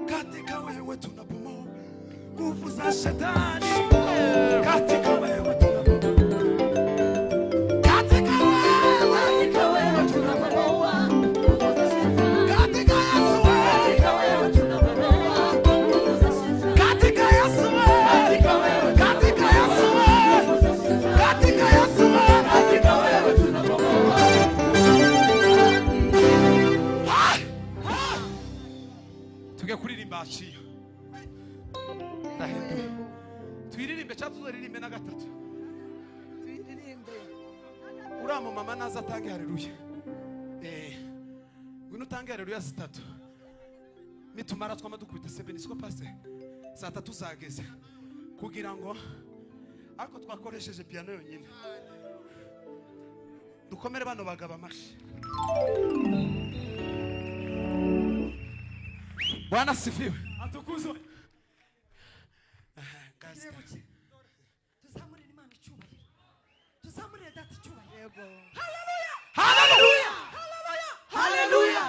Katika wewe tunabomoa nguvu za shetani. Katika wewe tunabomoa. Katika wewe tunabomoa nguvu za shetani. Katika Yesu katika wewe tunabomoa nguvu za shetani. Katika Yesu katika wewe katika Yesu katika Yesu katika wewe tunabomoa. Tuge kuririmba aciyo. Ndahinduye. Twiririmbe cyangwa tuzaririmbe na gatatu. Twiririmbe. Uriya mama naza atange haleluya. Ngwino utange haleluya zitatu. Nitumara twama dukubita 7 siko passe. Saa tatu zageze. Kugira ngo ariko twakoresheje piano yonyine. Dukomere bano bagaba amashi. Bwana sifiwe. Atukuzwe. Tuzamurire Imana icyubahiro. Tuzamurire Data icyubahiro. Yego. Haleluya! Haleluya! Haleluya!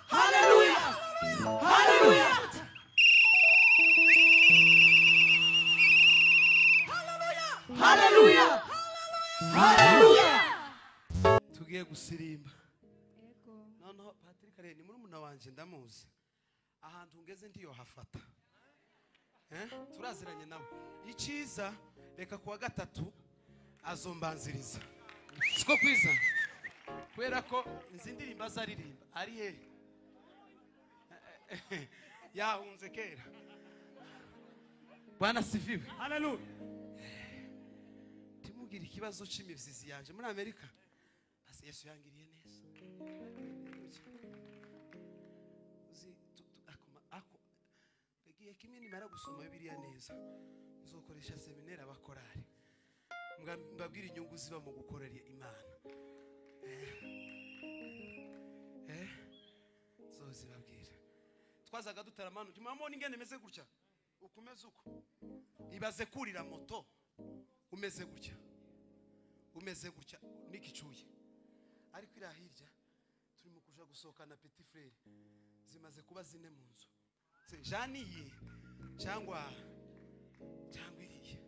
Haleluya! Haleluya! Haleluya! Haleluya! Tugiye gusirimba. Yego. Noneho Patrick ni murumuna wanje ndamuzi. Ahantu ngeze ndiyo hafata. Turaziranye nawe. Icyiza reka kuwa gatatu azombanziriza. Siko kwiza. Kubera ko nzi indirimbo azaririmba ari he? Yahunze kera. Bwana sifiwe. Haleluya. Timugire ikibazo c'imivyizi yanje muri Amerika. Ase Yesu yangiriye neza. Uzi ako igihe kimwe nimara gusoma Bibiliya neza nzokoresha seminaire abakorari mbabwira inyungu ziba mu gukorera Imana. Zozibabwira. Twazaga dutaramana tumamona ingene meze gutya ukumeze uko ibaze kurira moto umeze gutya umeze gutya nikicuye ariko ira hirya turi mu kuja gusohokana petit frère zimaze kuba zine mu nzu. Janiye cyangwa iriye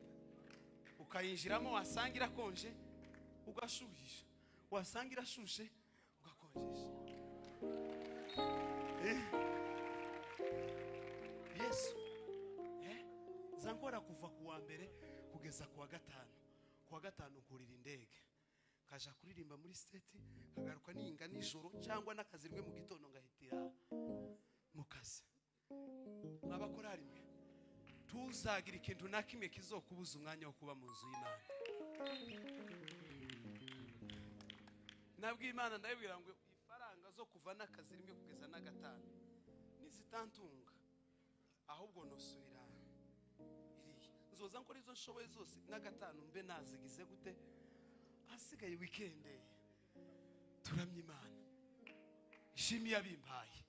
ukayinjiramo wasanga irakonje ugashuhisha wasanga irashushe ugakonjesha. Yesu zankora kuva kuwa mbere kugeza kuwa gatanu. Kuwa gatanu kurira indege kaja kuririmba muri state kagaruka ninga nijoro cyangwa nakazirwe mu gitondo ngahitira mu kazi. Abakorari mwe tuzagira ikintu na kimwe kizokubuza umwanya wo kuba mu nzu y'Imana. Nabwiye Imana ndabibwira ngo ifaranga zo kuva n'akazi rimwe kugeza na gatanu nizitantunga ahubwo nosubira iriya nzoza nkora izo nshoboye zose na gatanu mbe nazigize gute asigaye weekend turamye Imana ishimi yabimpaye.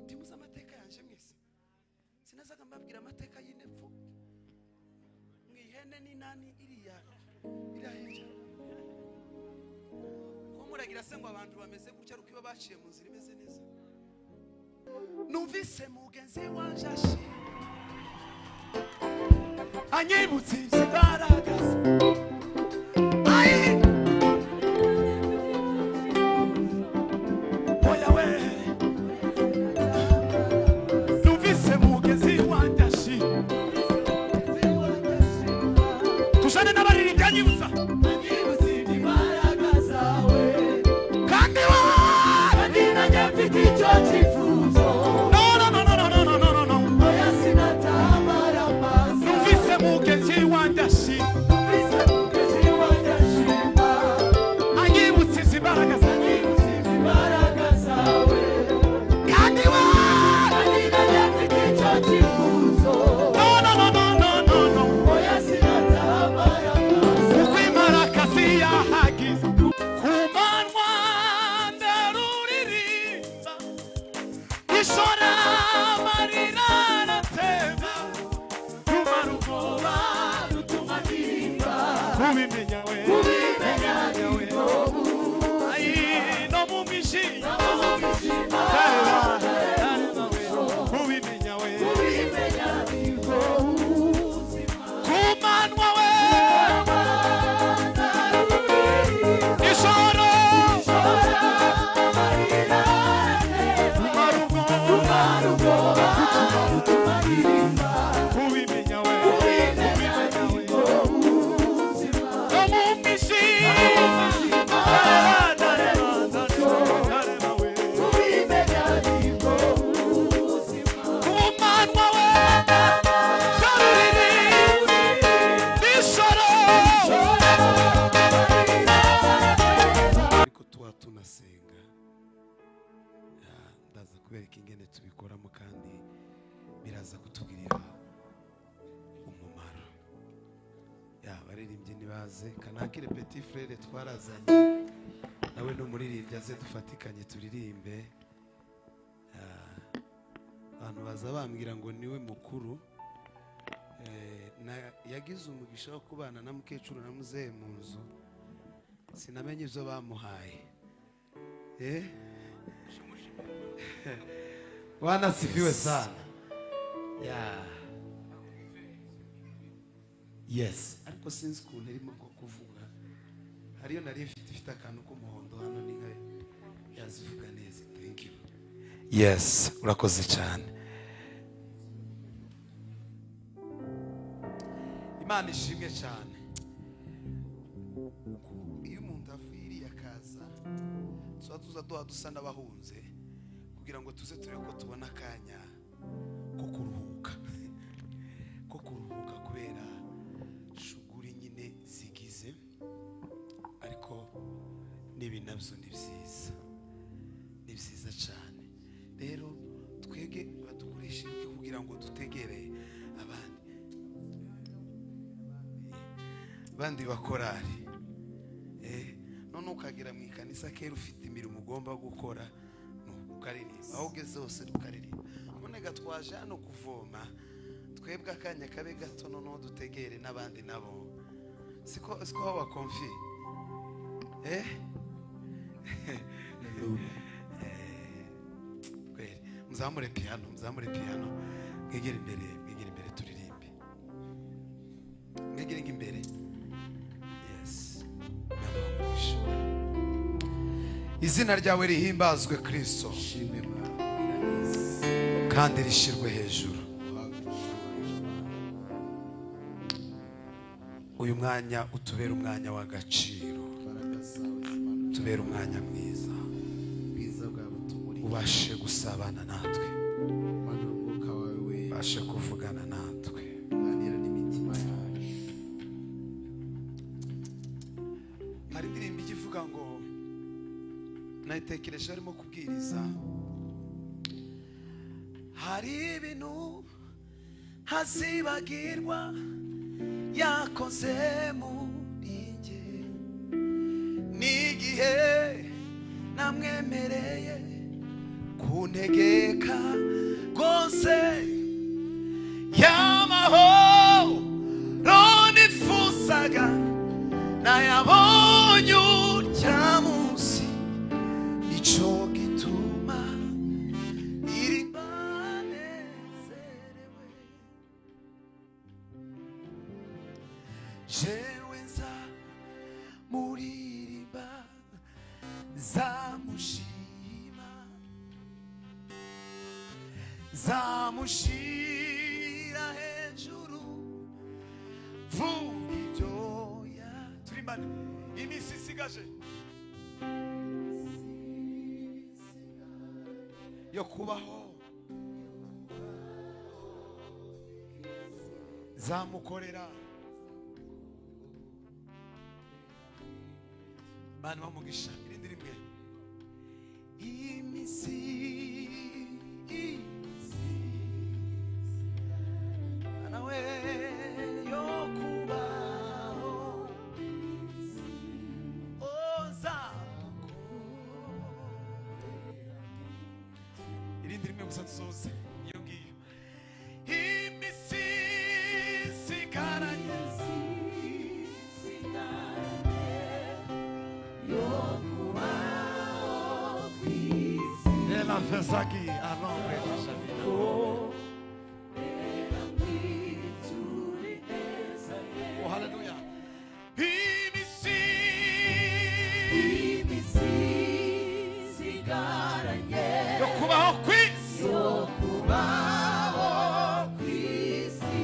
Timuza amateka yanje mwese. Sinazaga mbabwira amateka y'inepfo mwihene n'inani iriya iriya hirya. Ko muragira se ngo abantu bameze gutya ruko iba baciye mu nzira imeze neza. Numvise mugenzi wanje ashima anyibutse izigaragaza. Ai oya we numvise mugenzi wanje ashima. Tushane n'abaririmbyi anyibutsa Imbaraga zawe. Kandi Kandi nanjye mfite icyo cyifuzo. No no no no no no no no. Oya sinatamara amaso. Numvise mugenzi wanje ashima. Numvise Murakoze. Kanakire petit frère twarazanye nawe n'umuririmbyi aze dufatikanye turirimbe. Abantu baza bambwira ngo niwe mukuru. Yagize umugisha wo kubana na mukecuru na muzehe mu nzu, sinamenye ibyo bamuhaye. Bwana sifiwe sana. Yeah. Yes, ariko sinzi ukuntu irimo kuvuga. Hariyo nari ifite akantu k'umuhondo hano, ni nka yazivuga neza. Thank you. Yes, urakoze cyane. Imana ishimwe cyane. Iyo umuntu avuye akaza tuba tuza duha dusa n'abahunze kugira ngo tuze turebe ko tubona akanya ko kuruhuka, ko kuruhuka kubera shuguri nyine zigize. Ariko n'ibi nabyo ni byiza, ni byiza cyane. Rero twege badukoresha kugira ngo dutegere abandi bakorari. None ukagera mu ikanisa kera ufite imirimo ugomba gukora, ukaririmba aho ugeze hose ukaririmba. None gatwaje hano kuvoma, twebwe akanya kabe gato noneho dutegere n'abandi nabo. Siko siko bakonfi. Kweli muzamure piano, muzamure piano, mwegere imbere, mwegere imbere turirimbe, mwegere imbere. Yes, izina ryawe rihimbazwe Kristo, kandi rishirwe hejuru. Uyu mwanya utubera umwanya w'agaciro, tubera umwanya mwiza, ubashe gusabana natwe, ubashe kuvugana natwe. Hari indirimbo ivuga ngo nayitekereje arimo kubwiriza, hari ibintu hazibagirwa yakoze muri njye, n'igihe namwemereye kuntegeka rwose, y'amahoro nifuzaga nayabonye urya munsi, nicyo gituma ndirimba nezerewe. Jewe nzamuririmba, nzamushima, nzamushira hejuru, vuga ibyo ya turimbane iminsi isigaje yo kubaho, nzamukorera. Bana bamugisha irindi rimwe. Iminsi nawe yo kubaho, ozamukorera. Irindi rimwe gusa dusoze iyo ngiyo. Iminsi isigaranye Ela fez aqui a nombre de Xavier. Oh, aleluia. Yo kubaho kwisi, yo kubaho kwisi,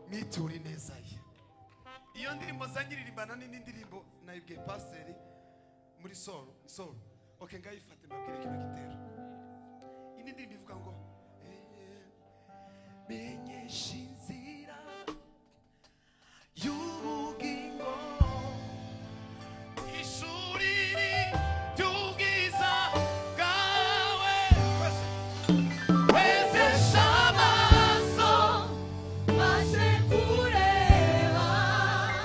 Mwiture ineza ye. Iyo ndirimbo zanyiririmbana n'indi ndirimbo nayibwiye pasiteri muri soro soro. Okay, ngayifate mbabwire kino gitero. Indi ndirimbo ivuga ngo menyesha inzira y'ubugingo, ishuri ry'ubwiza bwawe, wezesha amaso Maze kureba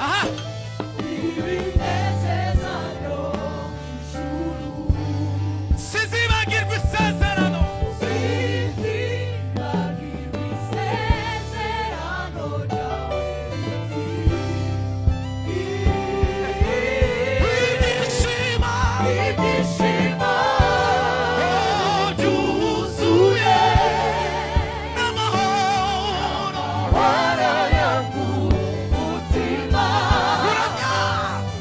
aha ibinezeza byo mu ijuru. Sizibagirwa isezerano, Sinzibagirwa isezerano ryawe. Ibyishimo Ibyishimo byuzuye n'amahoro, warayangu umutima, kuramya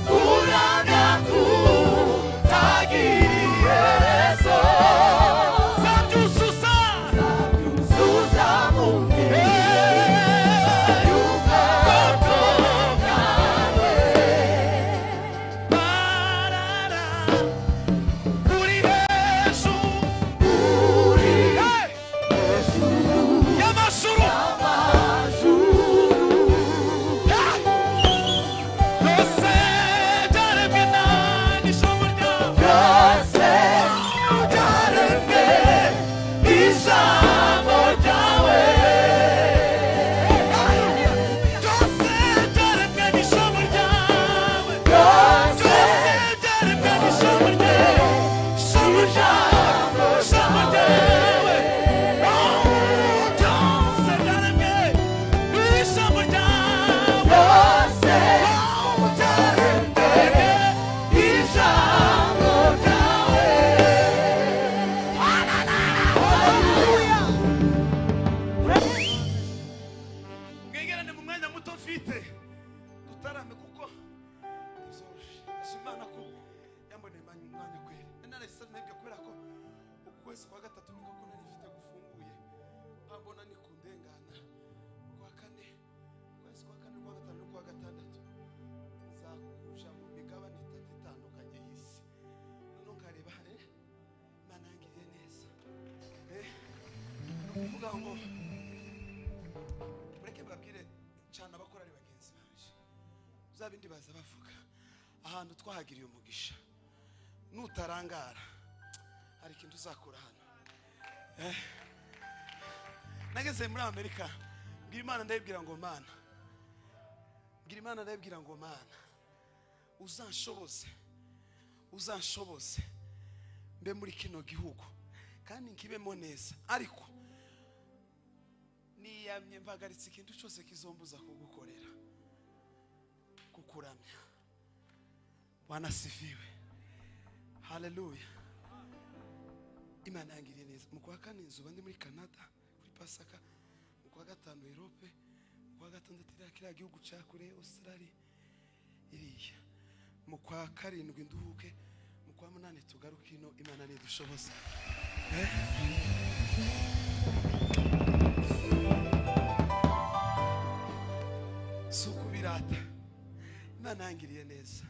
kuramya kutagira iherezo. Zabyuzuza Zabyuzuza mu y'ubwato bwawe. Barara uri hejuru, Uri Hey! hejuru y'amajuru, y'amajuru. Byose byaremwe n'ijambo ryawe, Byose byaremwe ijambo ryawe. Byose byaremwe n'ijambo ryawe, Byose byose byaremwe n'ijambo ryawe, ijambo ryawe, ijambo ryawe. Oh, byose byaremwe n'ijambo ryawe. Byose byaremwe ijambo ryawe. Mwegerane mu mwanya muto mfite dutarame kuko ntibyoroshe. Ndashima Imana ko yamboneye umwanya kwera. Narayisabye nabyo kubera ko ukwezi kwa gatatu niko ko nari mfite gufunguye, mpabona ni kundengana. Kwa kane, ukwezi kwa kane, kwa gatanu n'ukwa gatandatu nzakuja mu migabane itatu itandukanye y'isi. Noneho nkareba Imana yangiriye neza. Ni ukuvuga ngo mureke mbabwire cyane abakora ari bagenzi banje, bya bindi baza bavuga ahantu twahagiriye umugisha. Nutarangara hari ikintu uzakura hano. Nageze muri Amerika mbwira Imana, ndayibwira ngo Mana, mbwira Imana ndayibwira ngo Mana, uzanshoboze, uzanshoboze mbe muri kino gihugu kandi nkibemo neza, ariko niyamye mpagaritse ikintu cyose kizombuza kugukorera, kukuramya. Bwana sifiwe, haleluya. Imana yangiriye neza. Mu kwa kane nzuba ndi muri Canada kuri Pasaka, mu kwa gatanu Europe, mu kwa gatandatu iriya kiriya gihugu cya kure Australia iriya, mu kwa karindwi nduhuke, mu kwa munani tugaruke ino. Imana nidushoboza. Si ukubirata, Imana yangiriye neza.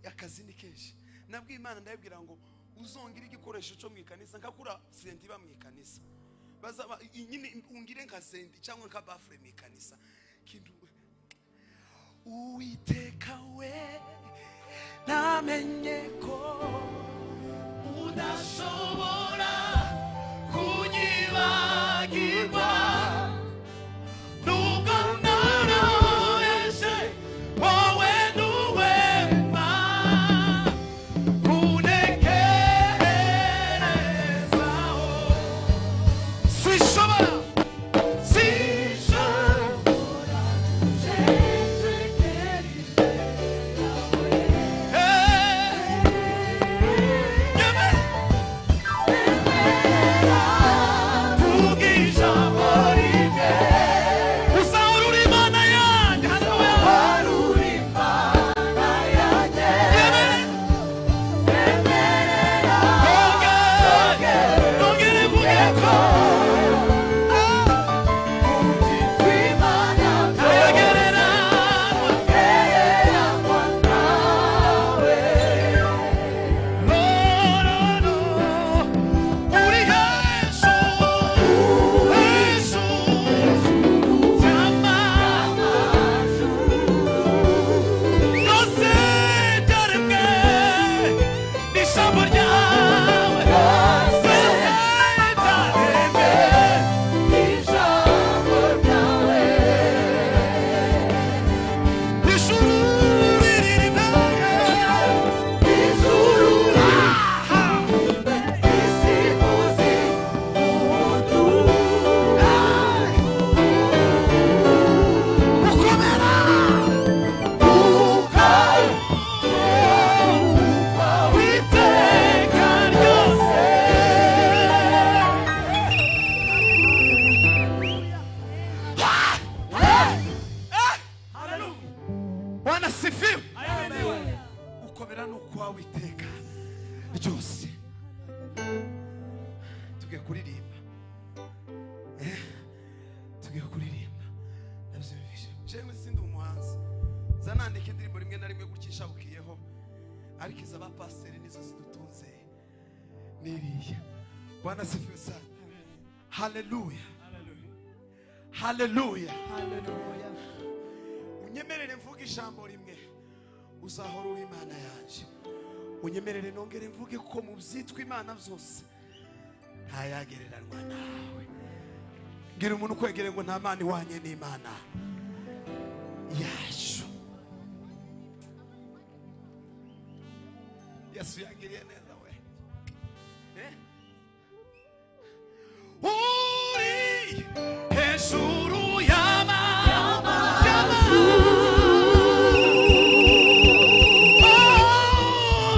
Akazi ni kenshi. Nabwiye Imana ndayibwira ngo uzongere igikoresho cyo mu ikanisa nkakura sendi iba mu ikanisa, bazaba nyine ungire nka sendi cyangwa nka bafure mu ikanisa. Kintu Uwiteka we, namenye ko udashobora kunyibagirwa, nubwo naraheje wowe ntuhwema kuntekerezaho. Sinshobora, sinshobora Cecekera imbere yawe. Asifiwe. Gukomera ni ukwawe iteka ryose. Tugiye kuririmba. Tugiye kuririmba. Ndabyumvise. Jewe sindi umuhanzi. Zanandika indirimbo rimwe na rimwe gutya bukiyeho. Ariko iza ba pasiteri nizo zidutunze. Niriya. Bwana asifiwe sana. Haleluya. Haleluya. Haleluya. Unyemerere mvuge ijambo rimwe. Uzahora uri Imana yanje. Unyemerere nongere mvuge ko mu byitwa Imana byose ntayagereranwa nawe. Ngira umuntu kwegere ngo nta mana iwanye n'Imana yacu. Yesu yangiriye neza we. Uri hejuru y'ama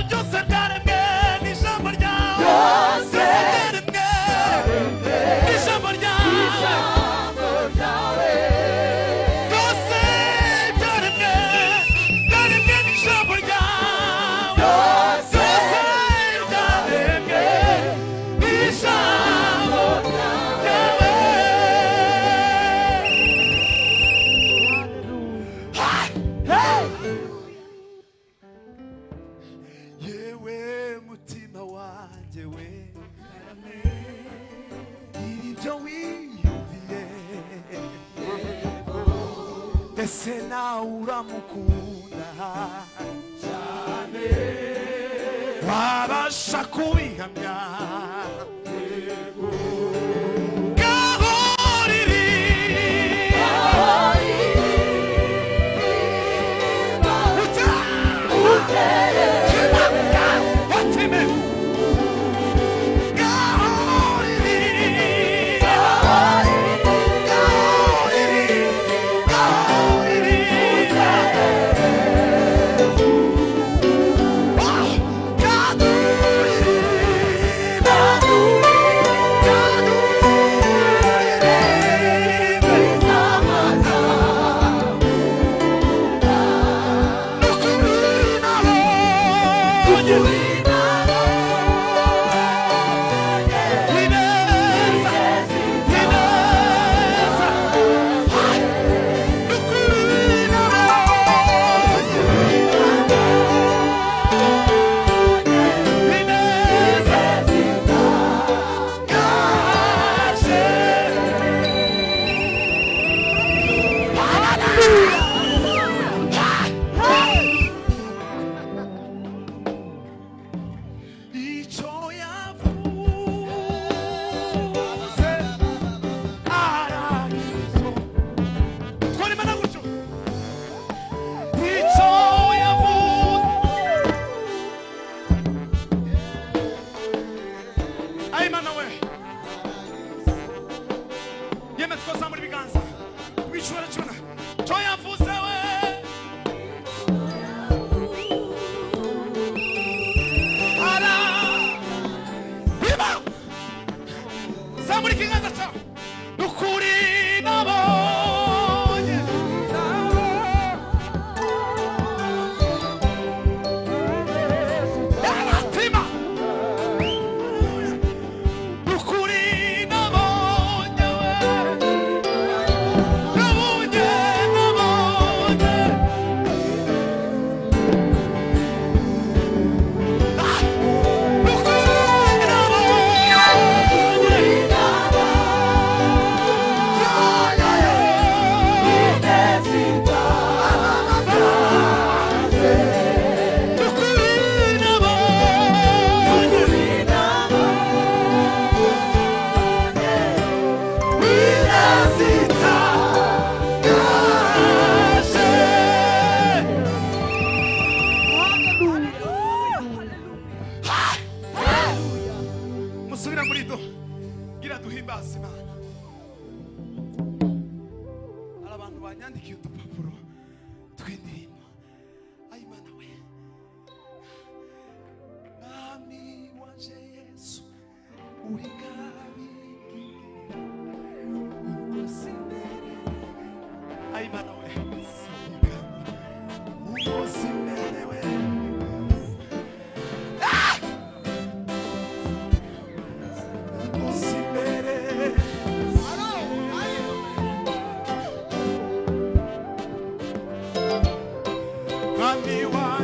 byose byaremwe n'ijambo ryawe. Byose byaremwe n'ijambo ryawe. Byose byaremwe byaremwe n'ijambo ryawe. Byose byaremwe n'ijambo ryawe. Yewe mutima wanjye we, ibyo wiyumviye, ese nawe uramukunda cyane, wabasha kubihamya.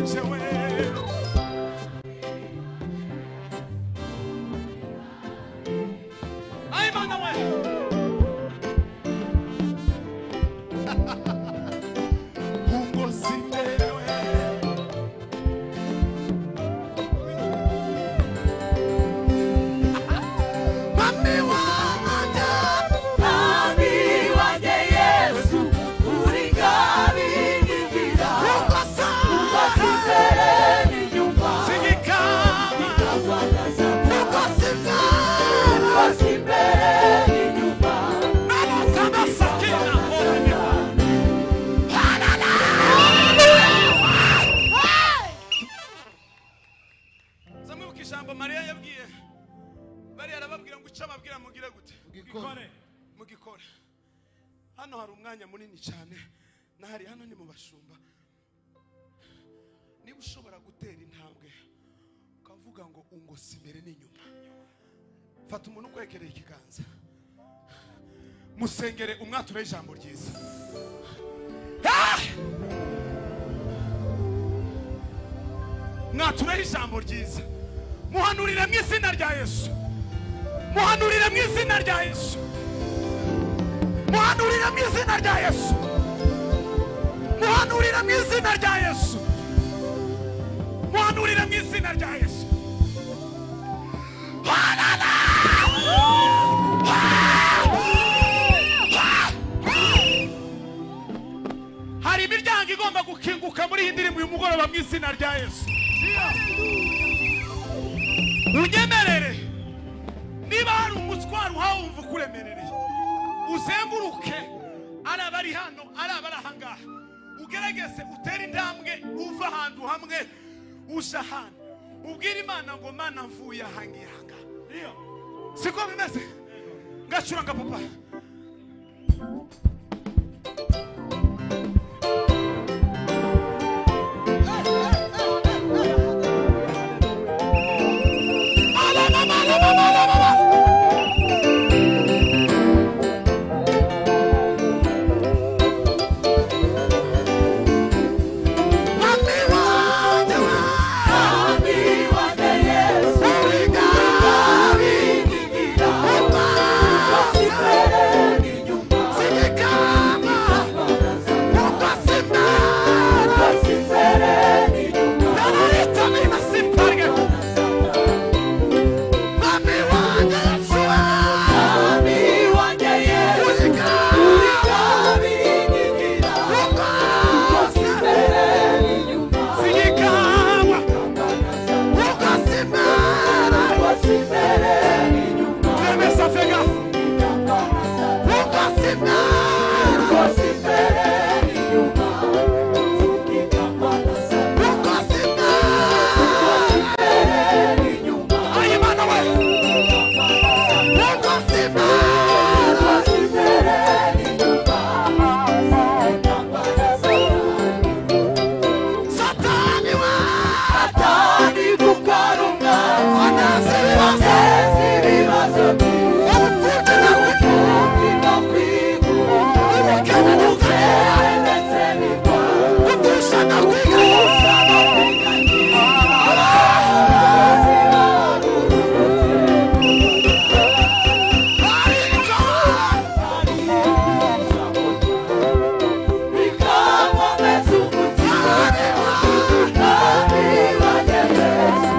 wanje we. Ay Mana we. Ungosi imbere we. Mami wanje, Mwami wanjye Yesu, uri ngabingingira. Ungosa Ungosi imbere n'inyuma, Singikama. ikagwa na Satani. Ungosi imbere. Ungosi imbere n'inyuma, Nalotama sakina hone. Zamwibuka ijambo Mariya yabwiye bariya, arababwira ngo icyo ababwira mugire gute? Mugikore. Mugikore. Hano hari umwanya munini cyane, nahari hano ni mu bashumba. Niba ushobora gutera intambwe ukavuga ngo ungosi imbere n'inyuma, fata umuntu ukwegereye ikiganza, musengere, umwature ijambo ryiza. Ah! Mwature ijambo ryiza, muhanurire mu izina rya Yesu, muhanurire mu izina rya Yesu, muhanurire mu izina rya Yesu, muhanurire mu izina rya Yesu, muhanurire mu izina rya Yesu. Hari imiryango igomba gukinguka muri iyi ndirimbo uyu mugoroba mu izina rya Yesu. Unyemerere, niba hari umutwaro uhawumva ukuremerereye, uzenguruke, ari abari hano, ari abari ahangaha, ugerageze utere intambwe uva ahantu hamwe uja ahandi, ubwire Imana ngo Mana mvuye aha ngiye ahangaha. Siko bimeze? Ngacuranga papa. Mami wanje we. Mwami wanjye Yesu, Uri ngabingingira. Ungosi imbere n'inyuma, Singikama. ikagwa na Satani. Ungosi imbere. Ungosi imbere n'inyuma, Nararitamina simparge. ikagwa na Satani. Mami wanje Yesu we. Mwami wanjye Yesu, Uri uri ngabingingira. Ungosi imbere n'inyuma, Singikama. ikagwa na Satani. Ungosi imbere. Ungosi imbere n'inyuma, Remesa fega. ikagwa na Satani. Ungosi imbere. Ungosi imbere n'inyuma, ikagwa na Satani. Ungosi imbere. Ungosi imbere n'inyuma, Ay Mana we. ikagwa na Satani. Ungosi imbere. Ungosi imbere n'inyuma, ikagwa na Satani. Satani we. Satani gukora umwanzi, Aneze ibibazo. aneze ibibazo byinshi. Ubupfubyi nawe. Ubupfubyi no kwigunga, Ubukene ndetse. ubukene ndetse n'indwara, Gupfusha no kwiga. gusa no kwiganyira. Abazi bahagurutse Ariko. bikankomeza umutima, Mwami wanjye Yesu.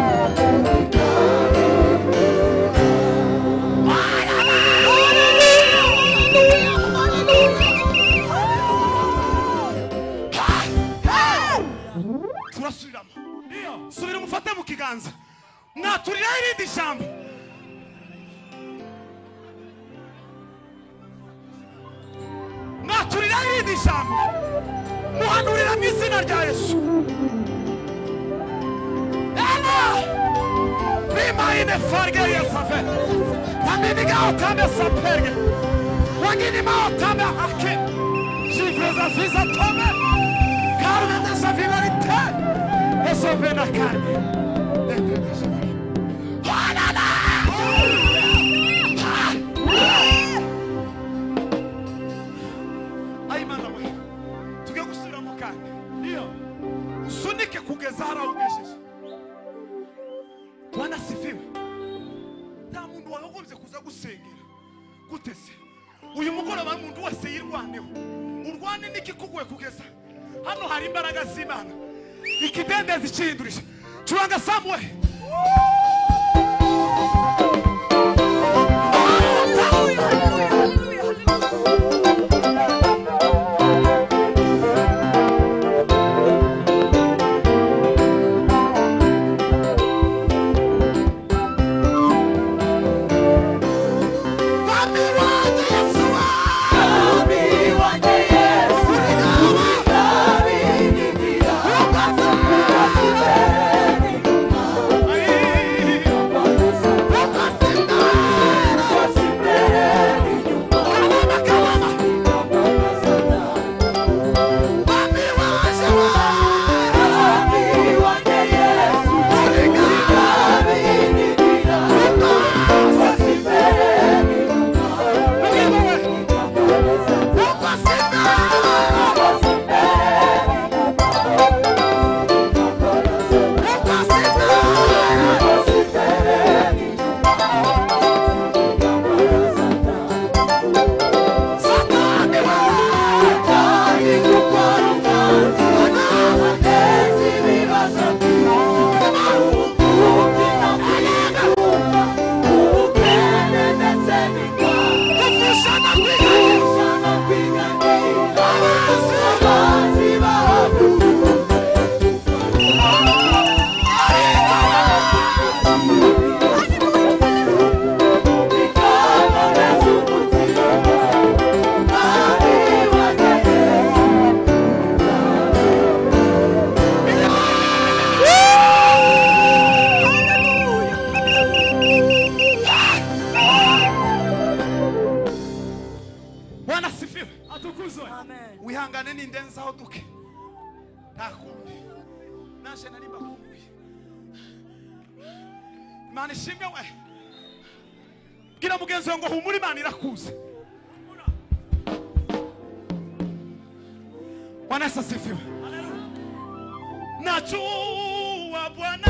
Turasubiramo. Subira umufate mu kiganza, mwaturiraho irindi jambo. Mwaturiraho irindi jambo, muhanurira mu izina rya Yesu. Ena rimaine farge yesave aminiga otame saperge waginima otame ake jivreza fiza tome carne dessa vilarité esovena carne. Ay Mana we, tugiye gusubiramo kandi. Usunike ku Kugeza harawugejeje. Bwana sifiwe. Nta muntu wakagombye kuza gusengera gutese uyu mugoroba umuntu wese yirwaneho urwane n'ikikugoye kugeza hano hari imbaraga z'Imana ikidendezi cyindurisha curanga Samuel. Wihangane nindenzaho duke ntakundi naje nari mbakumbuye. Imana ishimwe we. Bwira mugenzi wawe ngo humura Imana irakuze. Bwana asifiwe. Najua Bwana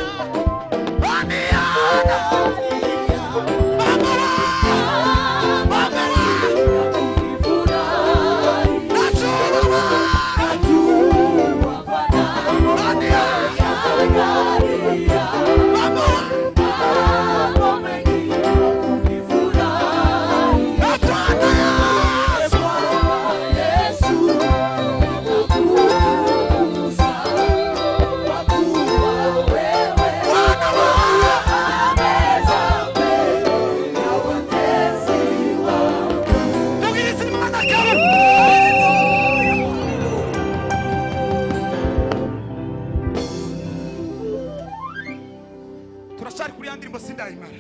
Turashari kuri yandirimbo sindayimara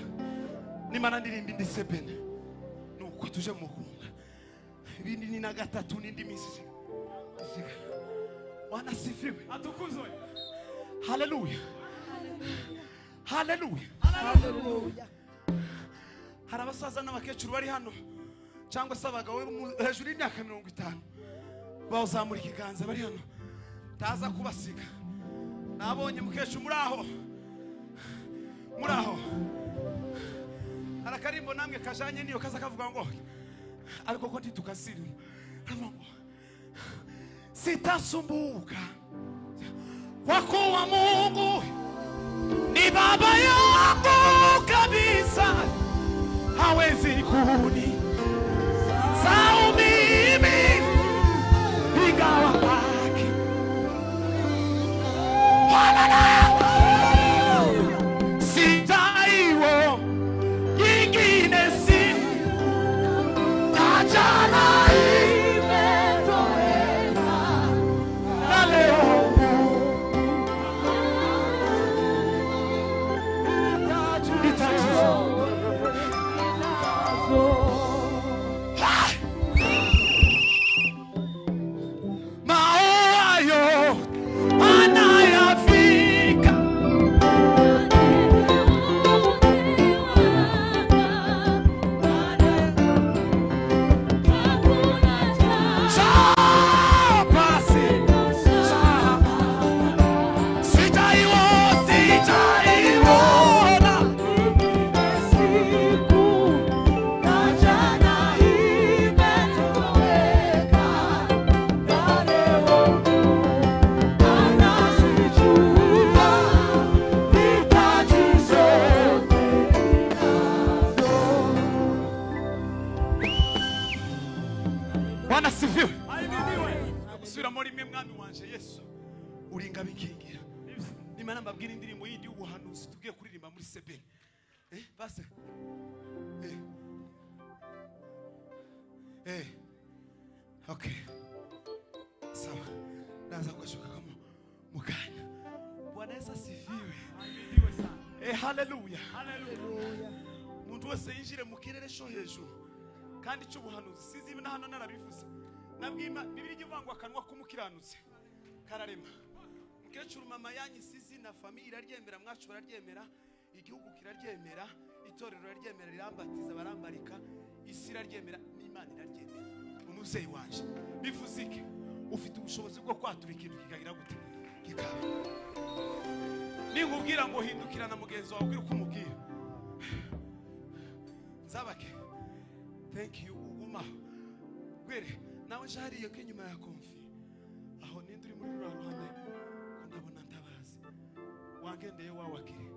nimara ndirimba indi sebene nuko tuje mu kunga ibindi ni na gatatu n'indi minsi. Bwana asifiwe, atukuzwe. Haleluya, haleluya, haleluya. Hari abasaza n'abakecuru bari hano cyangwa se abagabo hejuru y'imyaka 50 bawuzamura ikiganza bari hano taza kubasiga. Nabonye mukecuru muri aho muraho arakarimbo namwe kajanye niyo kaza kavuga ngo ariko ko ntitukasiri kavuga ngo sitasumbuka kwa kuwa Mungu ni baba yangu kabisa, hawezi kuni sau mimi ingawa haki wala sitaiwo nyingine si tajana imetoweka na leo maua yo anayafika. Nimara mbabwira indirimbo yindi y'ubuhanuzi tugiye kuririmba muri sebeni. Base. Okay. Sawa. Naanza kushuka kama mukanya. Bwana Yesu asifiwe. Haleluya. Haleluya. Muntu wese yinjire mu kirere cyo hejuru. Kandi cy'ubuhanuzi sizi na hano narabivuze. Nabwima Bibiliya ivuga ngo akanwa k'umukiranutsi kararema. Mukecuru mama yanyu sizi na famille iraryemera, mwacu bararyemera, igihugu kiraryemera, itorero riraryemera, rirambatiza barambarika, isi iraryemera n'Imana iraryemera. Umuvyeyi wanje bivuze iki? Ufite ubushobozi bwo kwatura ikintu kikagira gute? Kikaba. Ninkubwira ngo hindukirana mugenzi wawe ubwira uko umubwira. Nzabake. Thank you uguma. Gwere nawe jariye ko inyuma ya konfi. Aho ninde uri muri rura ruhande ko ndabona ntabazi. Wangendeye wawakire.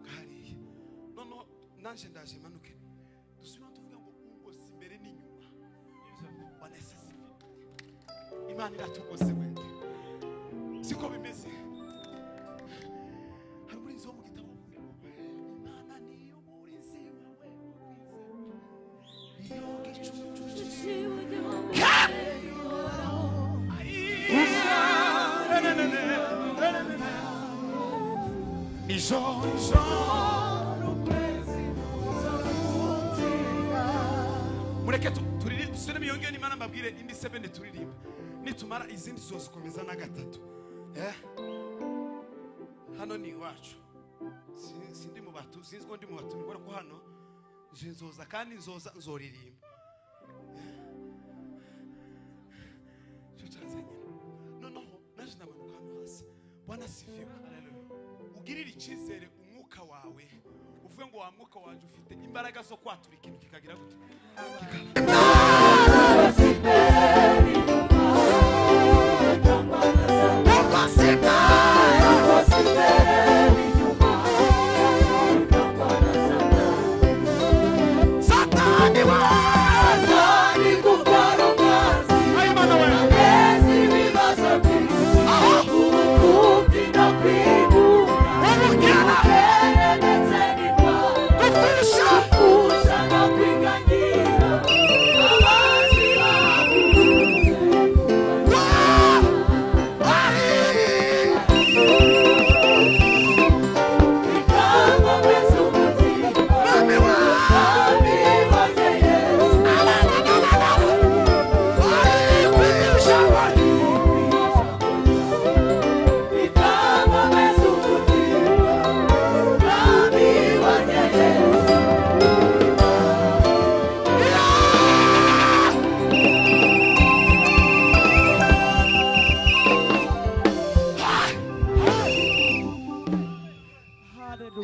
Kariye. Noneho nanje ndaje manuke. Dusubira tuvuga ngo ungose imbere n'inyuma. Bwana Yesu asifiwe. Imana iratugose wende. Siko bimeze. Hari umurinzi wo mu gitabo uvuze ngo Imana niyo murinzi wawe wo kwizera. Iyo gicucu mureke turirimbe dusubiremo iyo ngiyo n'Imana mbabwire indi sebene turirimba nitumara izindi zozikomeza na gatatu. Hano ni iwacu, sindi mu batu, sinzi ko ndi mu batumirwa, ariko hano nje nzoza kandi nzoza nzoririmba. Cyo cyanzanye. Noneho naje ndamanuka hano hasi. Bwana asifiwe. Ugirire icyizere umwuka wawe, uvuge ngo wa mwuka wanje ufite imbaraga zo kwatura ikintu kikagira gute? Satani we! Ay, Imana we!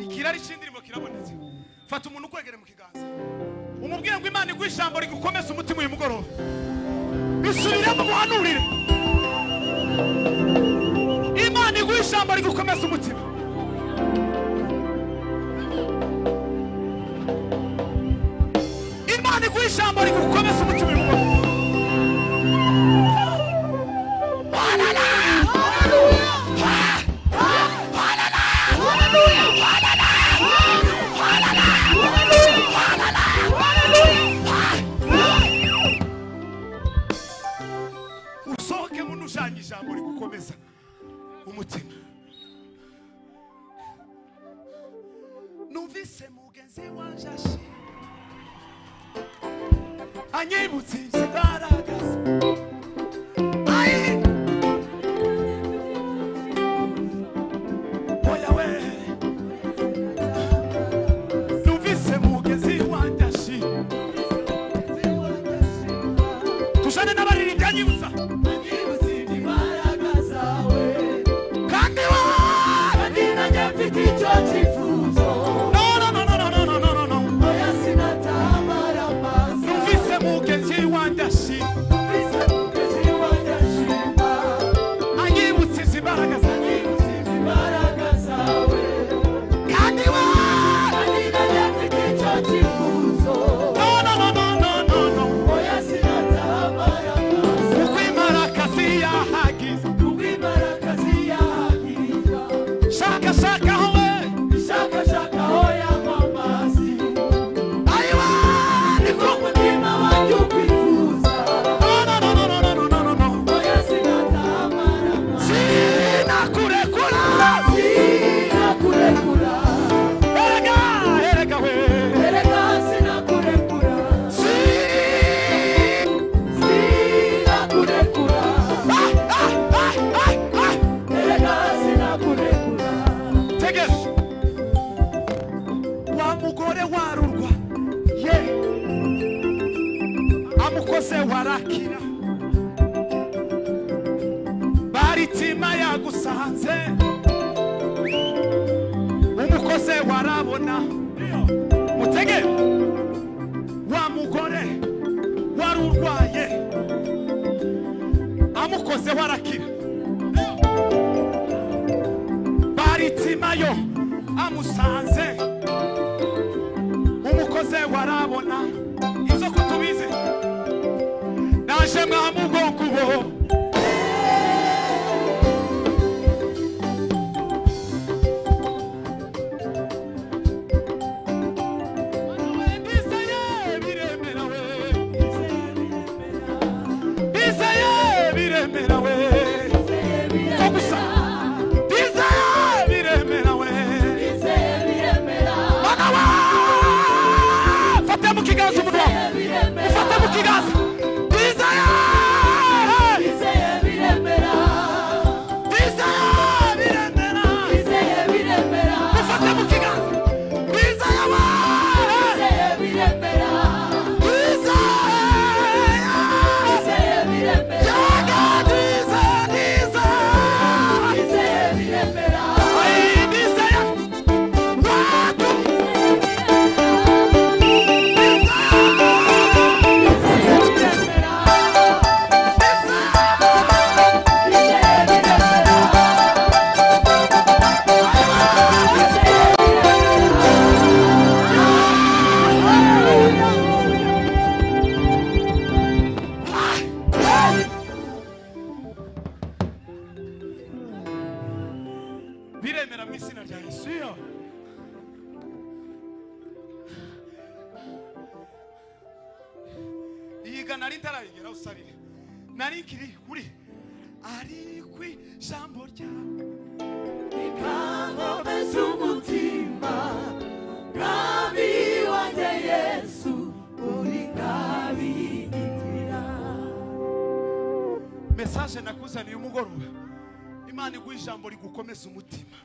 Ikirari cy'indirimbo kirabonetse. Fata umuntu ukwegere mu kiganza, umubwire ngo Imana iguhe ijambo rigukomeza umutima uyu mugoroba. Bisubiremo muhanurire. Imana iguhe ijambo rigukomeza umutima. Imana iguhe ijambo rigukomeza umutima uyu mugoroba. Usohoke mu nujanye ijambo rigukomeza umutima. Numvise mugenzi wanje ashima, anyibutse imbaraga ze. Ai! Oya we! Numvise mugenzi wanje ashima. Tujane n'abaririmbyi anyibutsa. Kandi No, no, no, no, no, no, no, no, no. Numvise mugenzi wanjye ashima. Yagukoze warakira. Baritima yagusanze. Umukoze warabona. Mutege. Wa mugore warurwaye. Amukoze warakira. Baritima yo amusanze. Umukoze warabona. Izo kutubize. Naje mwamugongo. Message nakuzaniye umugoroba. Imana iguha ijambo rigukomeza umutima.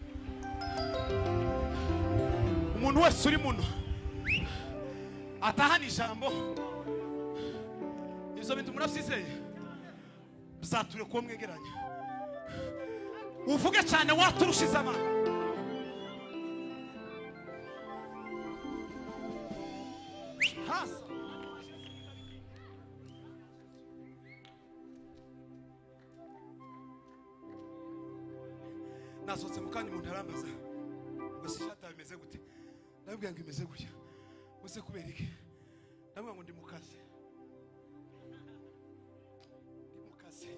Umuntu wese uri muno atahana ijambo. Izo bintu murasizeye bizature kuwo mwegeranya. Uvuge cyane waturushiza abantu. Hasa nasohotse mu kanya umuntu arambaza ngo se ishati imeze gute, ndababwira ngo imeze gutya, ngo se kubera iki, ndababwira ngo ndi mu kazi, ndi mu kazi.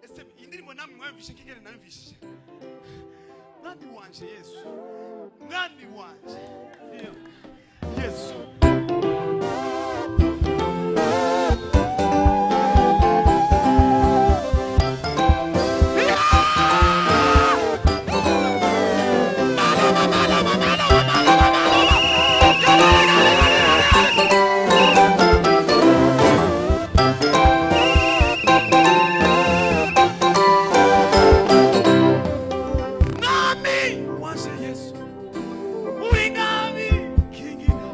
Ese iyi ndirimbo namwe mwayumvishe nk'ingene nayumvishije? Mwami wanje Yesu, mwami wanje Yesu. Mwami wanje Yesu, uri mwami kingina.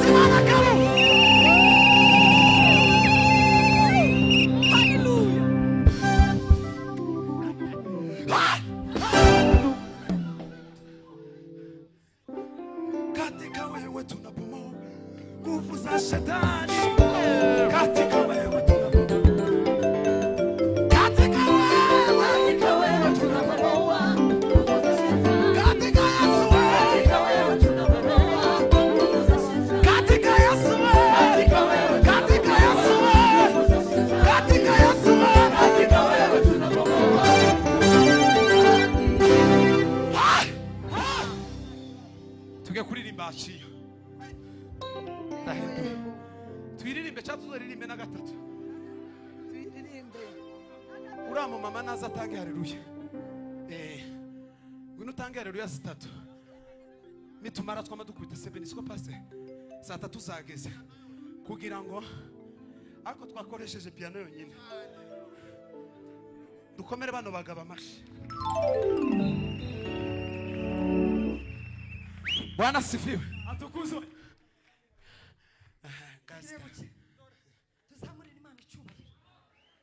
Hereza Imana kabo. Haleluya. Katika wewe tunabomoa nguvu za shetani. Katika wewe tunabomoa. Katika wewe, Katika wewe tunabomoa nguvu za shetani. katika Yesu wewe, Katika wewe tunabomoa nguvu za shetani. katika Yesu wewe, Katika wewe katika Yesu wewe, nguvu za shetani. katika Yesu wewe. Katika wewe tunabomoa. Tuge kuririmba aciyo ndahinduye twiririmbe cyangwa tuzaririmbe na gatatu Twiririmbe. uriya mumama naza atange hareruya ngwino utange hareruya zitatu nitumara twama dukubita sebeni siko pase saa tatu zageze kugira ngo ariko twakoresheje piano yonyine dukomere bano bagabo amashyi. Bwana sifiwe. Atukuzwe. Gazi. Tuzamurire Imana icyubahiro.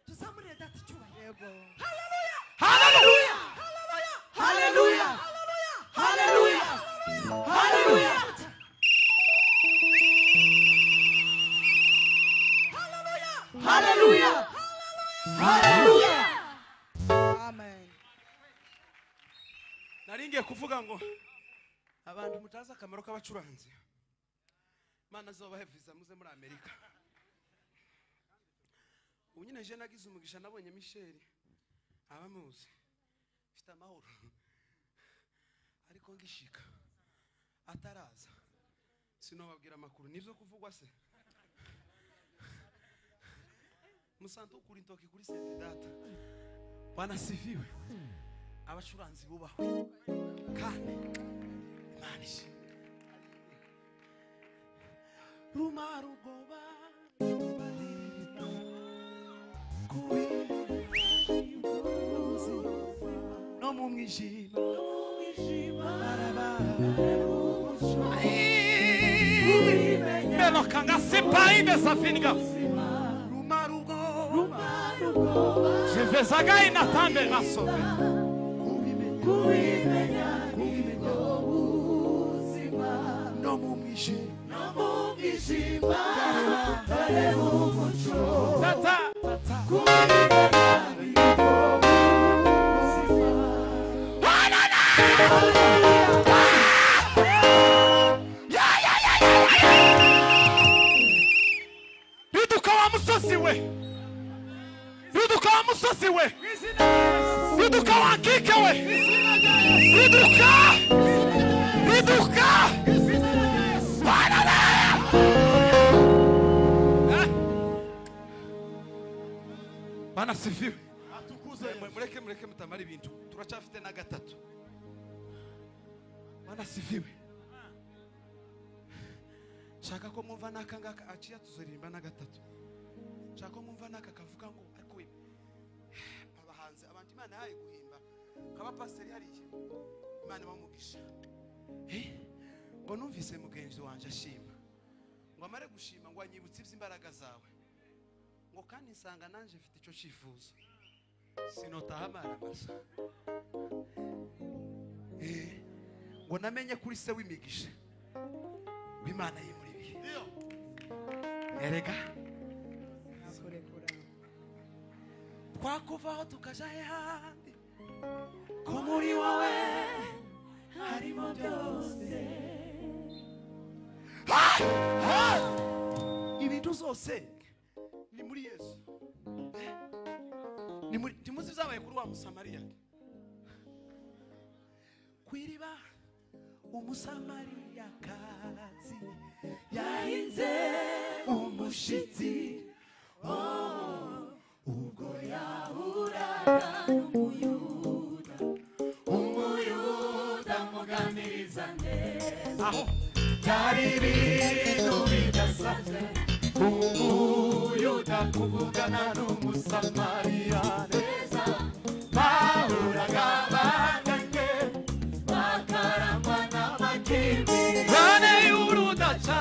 Tuzamurire Data icyubahiro. Haleluya. Haleluya. Haleluya. Haleluya. Haleluya. Haleluya. Amen. Nari ngiye kuvuga ngo abantu mutazi akamaro k'abacuranzi Imana azobahe viza muze muri Amerika. Ubu nyine je nagize umugisha nabonye Michel abamuzi mfite amahoro ariko ngishika ataraza sinobabwira amakuru nivyo kuvugwa se musanto kuri ntoki kuri sente data. Bwana sifiwe. Abacuranzi bubahwe kandi Imana ishimwe. Rumara ubwoba no mu mwijima Melokanga sipaide safinga. rumara ubwoba Jevezaga inatambe rasove. kubimenya no mu mwijima Tata. Riduka wa musozi we. Riduka wa musozi we. Riduka wa kike we. Riduka. Riduka. Bwana sifiwe. Mureke mureke mutamara ibintu turacyafite na gatatu. Bwana sifiwe. Shaka ko mwumva n'aka ngaka aciya tuzaririmba na gatatu. Shaka ko mwumva n'aka kavuga ngo ariko we abahanzi abantu Imana yahaye guhimba kaba pasiteri hariya Imana ibamugisha. Ngo numvise mugenzi wanje ashima ngo amare gushima ngo anyibutse iby'imbaraga zawe ngo kandi nsanga nanje mfite icyo cyifuzo sinotaha amaramasa. Ngo namenye kuri se w'imigisha w'Imana yimuri ibihe. Erega twakuvaho tukaja hehandi ko muri wowe harimo byose. Ibintu zose ni muri Yesu. Ni muri timuzi byabaye kuri wa Musamariya kwiriba Umusamariya kazi yahinze umushitsi ubwo yahuraga n'umuyuda Umuyuda muganiriza neza. Aho Byari ibintu bidasanzwe Umuyuda kuvugana n'Umusamariya neza. Bahuraga banganye bakarangwa n'amakimbirane Bane y'urudaca.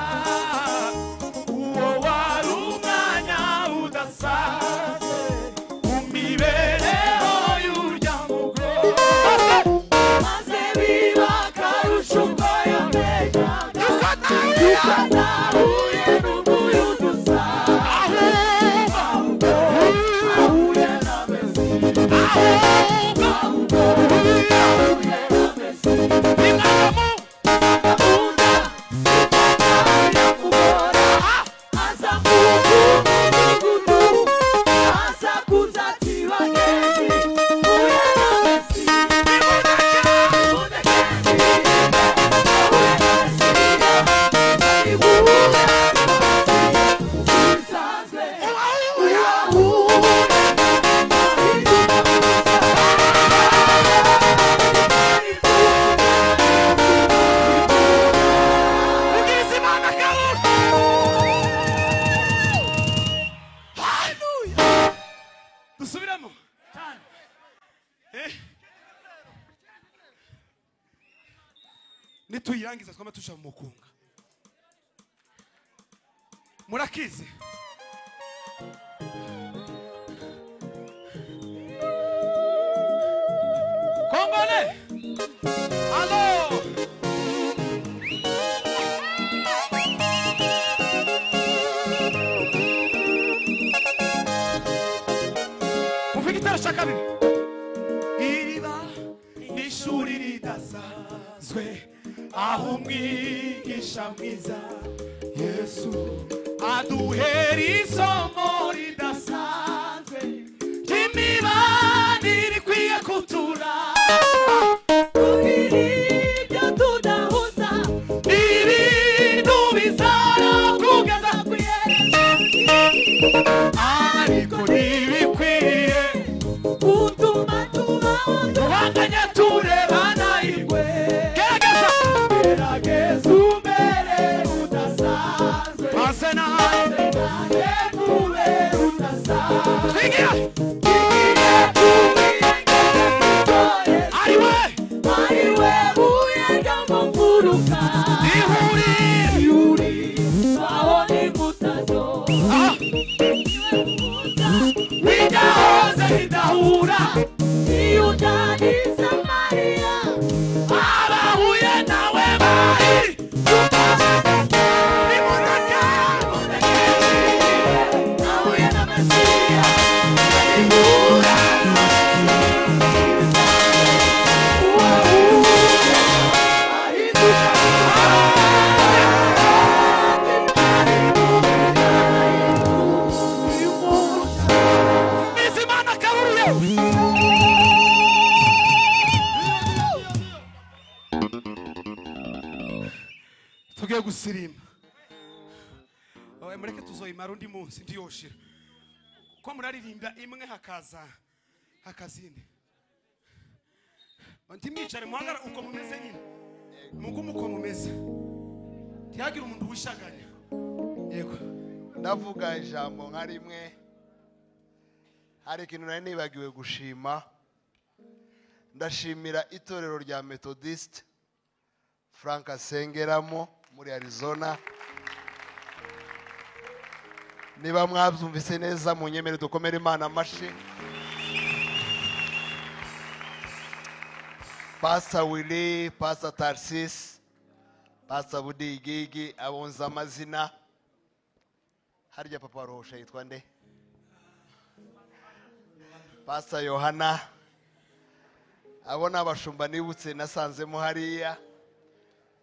Nituyirangiza twama tuja mu mukunga. Murakizi. Kongole. Alo. Mufike igitero cya kabiri. Iriba n'ishuri ridasanzwe aho umwigisha mwiza Yesu aduhera isomo ridasanzwe ry'imibanire ikwiye kuturanga. Kugira ibyo tudahuza Ibintu bizara kugeza ku iherezo, ariko ntibikwiye gutuma tubaho duhanganye turebana ingwe. Gerageza Gerageza umere udasanzwe, maze nawe nanjye nkubere udasanzwe. twigira Tugiye tuwige ari we ari we buye ryo mu mfuruka, ihurire yuri aho n'inkuta zose. aha Niwe muhuza bidahoze bidahura Yuda ni Samariya, abahuye nawe bari nimureke nahuye na Mesiya. Bizimana karuye tugiye gusirimba. Oya, mureke tuzoyimara undi munsi ndiyoshira ko muraririmba imwe hakaza hakazindi. Ntimwicare, muhagara uko mumeze nyine, mugume uko mumeze, ntihagire umuntu wishaganya. Yego. Ndavuga ijambo nka rimwe. Hari ikintu nari nibagiwe gushima. Ndashimira itorero rya Methodist Frank asengeramo muri Arizona. Niba mwabyumvise neza munyemere dukomere Imana amashyi. Pastor Willy, Pastor Tarsis, Pastor Budigigi, abonza amazina. Harya papa Ruhosha yitwa nde? Pastor Yohana. Abo ni abashumba nibutse nasanzemo hariya.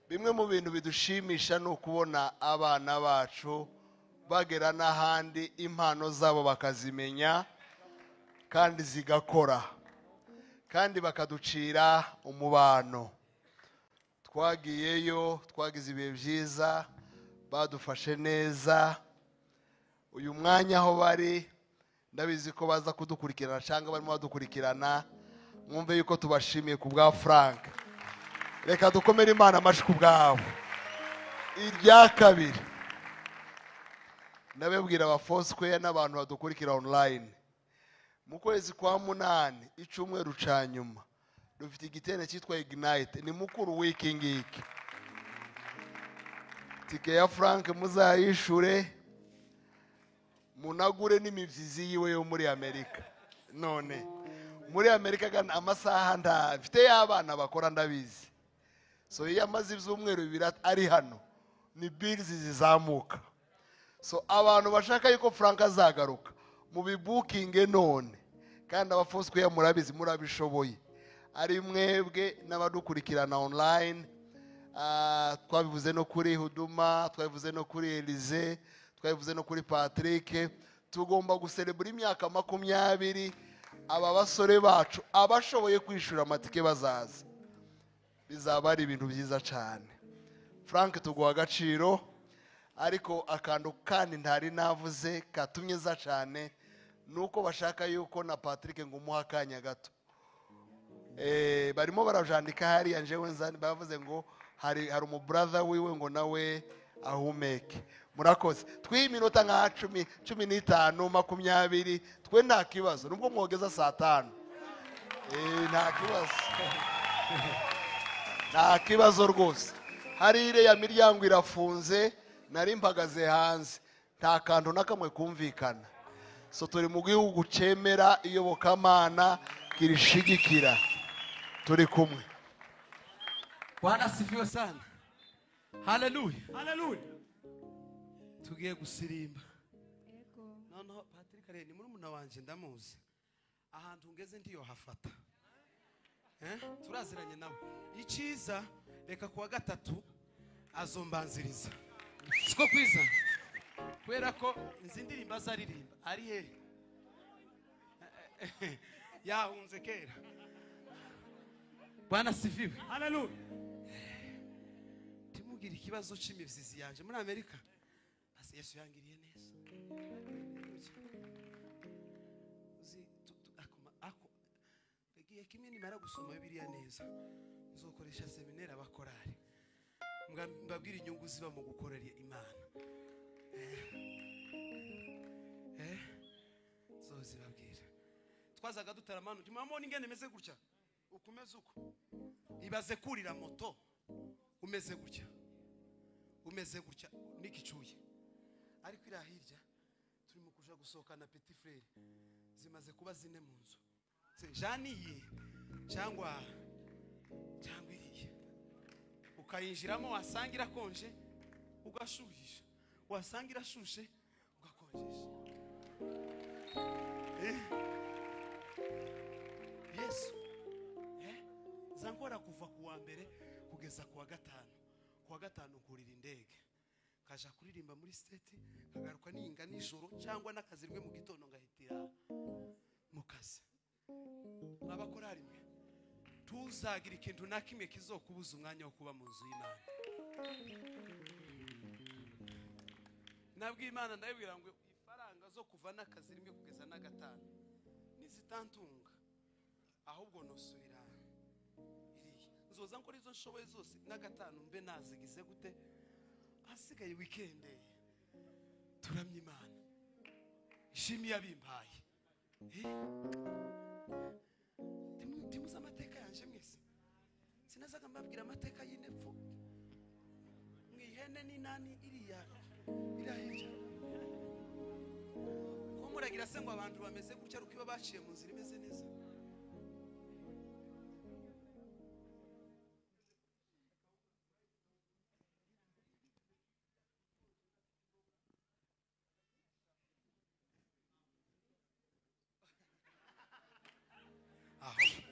Bimwe mu bintu bidushimisha ni ukubona abana bacu bagera n'ahandi, impano zabo bakazimenya kandi zigakora, kandi bakaducira umubano. Twagiyeyo, twagize ibihe byiza, badufashe neza. Uyu mwanya aho bari ndabizi ko baza kudukurikirana cyangwa barimo badukurikirana, mwumve yuko tubashimiye ku bwa Frank. Reka dukomere Imana amashyi ku bwabo. Irya kabiri ndababwira aba Foursquare n'abantu badukurikira online, mu kwezi kwa 8 icyumweru ca nyuma dufite igiterane cyitwa Ignite, ni mukuru w'iki ngiki. Tike ya Frank muzayishure, munagure n'imibyizi yiwe yo muri Amerika. None muri Amerika gana amasaha ndafite y'abana bakora ndabizi, so iyo amaze ibyumweru bibiri ari hano ni bills zizamuka. So abantu bashaka yuko Frank azagaruka mubibukinge none, kandi aba Foursquare murabizi murabishoboye, ari mwebwe n'abadukurikirana online. Twabivuze no kuri Huduma, twabivuze no kuri Elise, twabivuze no kuri Patrick. Tugomba guserebura imyaka 20 aba basore bacu abashoboye kwishura amatike bazaza, bizaba ari ibintu byiza cyane. Frank tuguha agaciro, ariko akantu kandi ntari navuze katumye za cyane nuko bashaka yuko na Patrick ngo umuha akanya gato. Barimo barajandika hariya, njewe nzani bavuze ngo hari umu brother wiwe ngo nawe ahumeke. Murakoze. Twihe iminota nka 10, 15, 20, twe nta kibazo nubwo mwogeza saa 5. Nta kibazo. Nta kibazo rwose. Hari iriya miryango irafunze, nari mpagaze hanze, nta kantu na kamwe kumvikana. So turi mu gihugu cemera iyobokamana kirishigikira, turi kumwe. Bwana asifiwe sana. Haleluya. Haleluya. Tugiye gusirimba. Noneho Patrick rero ni murumuna wanje ndamuzi. Ahantu ngeze ndiyo hafata. Turaziranye nawe. Iciza reka kuwa gatatu azombanziriza. Siko kwiza. Kubera ko nzi indirimbo azaririmba ari he? Yahunze kera. Bwana asifiwe. Haleluya. Timugira ikibazo c'imivyizi yanje muri Amerika. Basi Yesu yangiriye neza. Uzi ako igihe kimwe nimara gusoma Bibiliya neza nzokoresha seminaire abakorari. Mbabwira inyungu ziba mu gukorera Imana. Zozibabwira. Twazaga dutaramana, timamona ingene meze gutya. Ukumeze uko. Ibaze kurira moto umeze gutya. Umeze gutya nikicuye. Ariko ira hirya turi mu kuja gusohokana petit frère zimaze kuba zine mu nzu. Janiye cyangwa iriye. Ukayinjiramo wasangira konje ugashuhisha. Wasangira shushe ugakonjesha. Yesu. Zankora kuva kuwa mbere kugeza kuwa gatanu. Kuwa gatanu kurira indege. Kaja kuririmba muri state, kagaruka ninga nijoro cyangwa nakazi rimwe mu gitondo ngahitira mu kazi. Abakorari mwe tuzagira ikintu na kimwe kizokubuza umwanya wo kuba mu nzu y'Imana. Nabwiye Imana ndabibwira ngo ifaranga zo kuva nakazi rimwe kugeza na gatanu nizitantunga ahubwo nosubira iriya. Nzoza nkora izo nshoboye zose na gatanu mbe nazigize gute, asigaye weekend turamye Imana. Ishimi yabimpaye. Timuza amateka yanje mwese. Sinazaga mbabwira amateka y'inepfo. Mwihene ni nani iriya iriya hirya. Ko muragira se ngo abantu bameze gutya ruko iba baciye mu nzira imeze neza.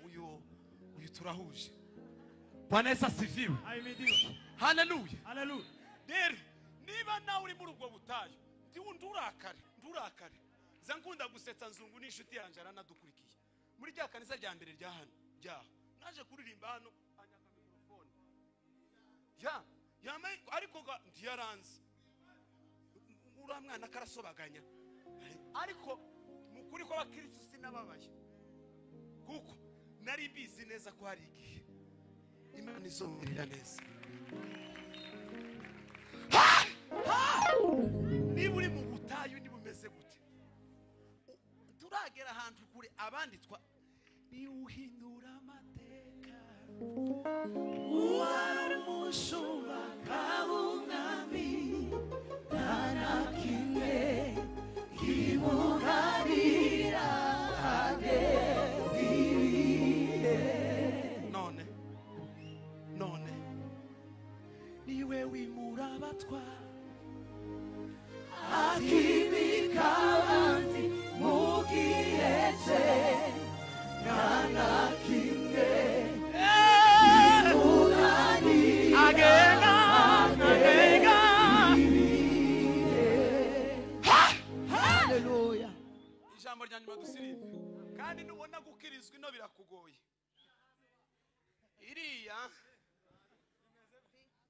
Uyu turahuje. Bwana Yesu asifiwe. Haleluya. Haleluya. Rero niba nawe uri muri ubwo butayu ndurakare. Zankunda gusetsa nzungu n'inshuti yanje aranadukurikiye. Muri rya kanisa rya mbere rya hano ryaho naje kuririmba hano anyaka mikrofone. Ya ariko ntiyaranze. Uriya mwana karasobaganya. Ariko mukuri ko abakristo sinababaye. Kuko nari bizi neza ko hari igihe Imana izongera neza. Niba uri mu butayu niba umeze gute, turagera ahantu kure abanditwa niuhindura amateka uwari umushumba kabumwami nta kimwe kimuharira. None niwe wimura abatwa akibika abandi mu gihe cye nta na kimwe kimunanira. Agenda Haleluya. Ijambo rya nyuma dusirimbe. Kandi nubona gukirizwa ino birakugoye. Iriya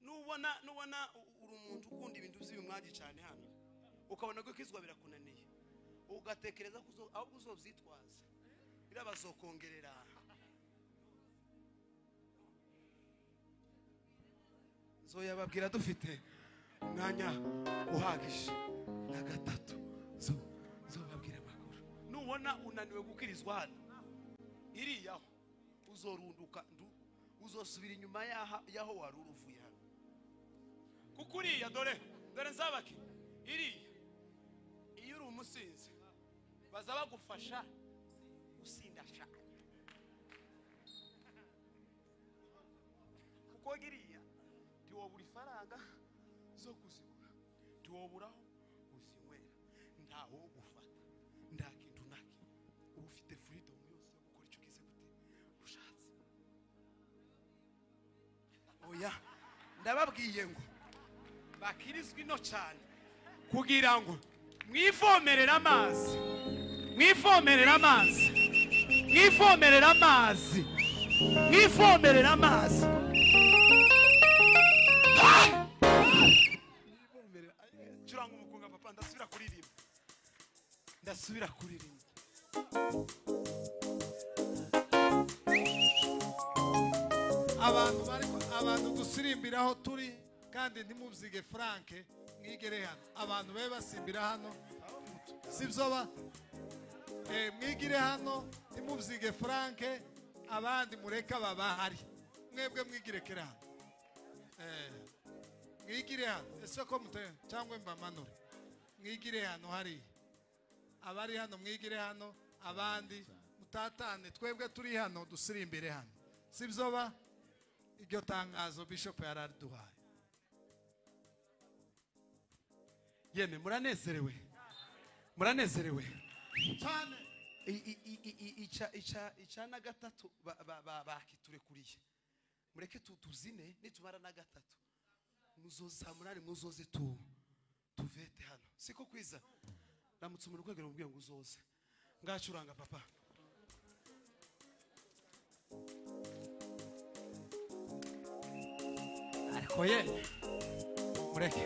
nubona uri umuntu ukunda ibintu by'ibimwaji cyane hano ukabona gukizwa birakunaniye ugatekereza ko ahubwo uzobyitwaza birabazokongerera. Nzoyababwira dufite umwanya uhagije na gatatu nzobabwira amakuru. Nubona unaniwe gukirizwa hano iriyaho uzorunduka uzosubira inyuma yaho wari uruvuye hano. Kuko uriya dore dore nzabake iriya iyo uri umusinzi baza bagufasha usinda cyane. Kuko iriya ntiwobura ifaranga zo kuzigura, ntiwoburaho uzinywera, ntawo gufata, nta kintu na kimwe. Uba ufite freedom yose yo gukora icyo ugize gute ushatse. Oya, ndababwiye ngo bakirizwa ino cyane kugira ngo mwivomerere amazi, mwivomerere amazi, mwivomerere amazi, mwivomerere amazi. Curanga umukunga papa, ndasubira kuririmba, ndasubira kuririmba. Abantu bariko abantu dusirimbiraho turi kandi ntimubyige Frank, mwigere hano. Abantu babe basimbira hano sibyo ba mwigire hano ntimubyige Frank, abandi mureka babahari, mwebwe mwigirekera hano. Mwigire hano ese ko mute cyangwa mbamanure, mwigire hano hari abari hano, mwigire hano, abandi mutatane, twebwe turi hano dusirimbire hano sibyo ba. Iryo tangazo Bishop yarariduhaye. Yeme muranezerewe, muranezerewe cyane. Ica na gatatu bakiturekuriye, mureke tuzine nitumara na gatatu muzoza munani muzoze tuvete hano siko kwiza. Ramutse umuntu kwegera umubwiye ngo uzoze. Ngacuranga papa. Ariko ye mureke.